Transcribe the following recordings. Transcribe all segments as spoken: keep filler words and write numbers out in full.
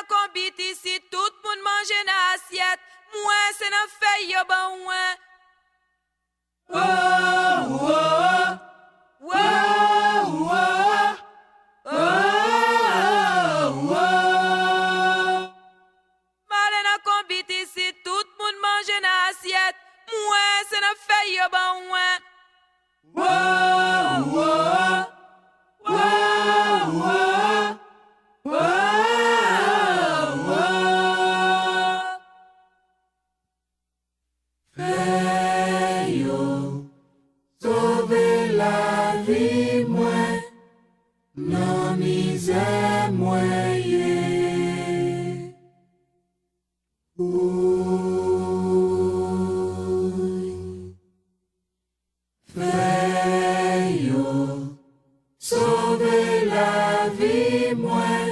Konbit isit, tout moun manje nan asyèt. M wè se nan fèy yo ban w, wen. M ale nan konbit isit, tout moun manje nan asyèt. M wè se nan fèy yo ban w, wen. Fèy yo sove lavi mwen nan mizè mwen ye. Woy. Fèy yo sove lavi mwen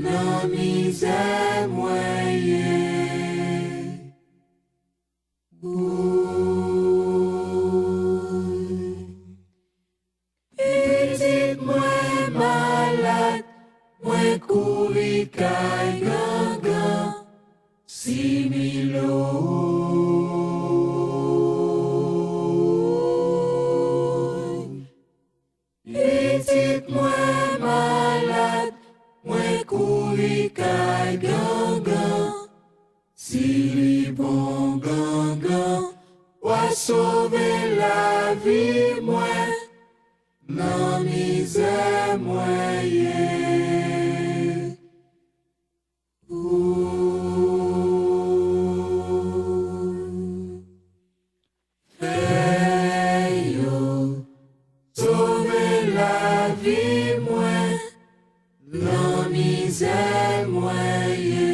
nan mizè mwen ye. Woy. Pitit mwen malad, mwen kouri kay gangan, Similo. Pitit mwen malad, mwen kouri kay gangan. Si li bon gangan, w a sove lavi mwen nan mizè mwen ye. Woy. Fèy yo sove lavi mwen nan mizè mwen ye.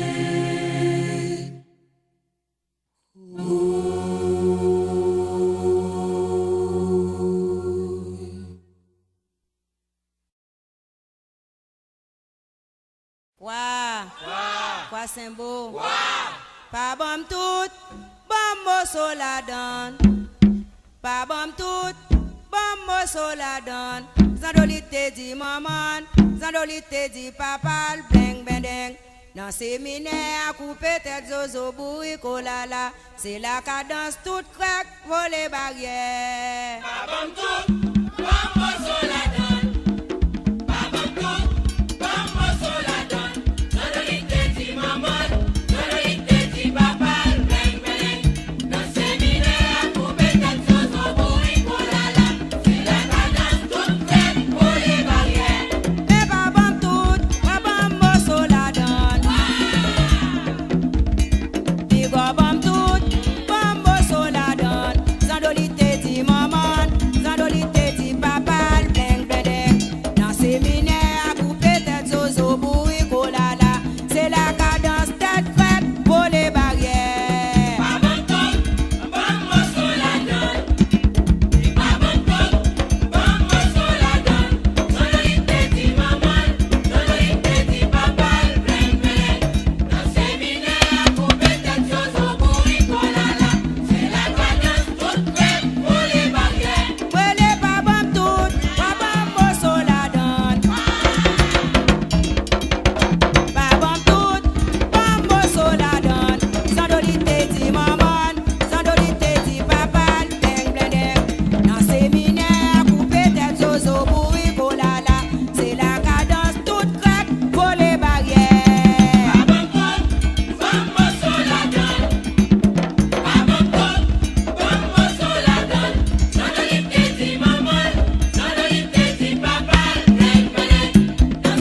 Woy. Wa! Wa! Kwa Senbo! Wa! Pa ban m tout, ban m moso ladann. Pa ban m tout, ban m moso ladann. Zandolit te di manman l, Zandolit te di papa l, bleng bendeng. Nan seminè a koupe tèt zozo bourik olala. Se la kadans tout krèk vole baryè. Pa ban m tout,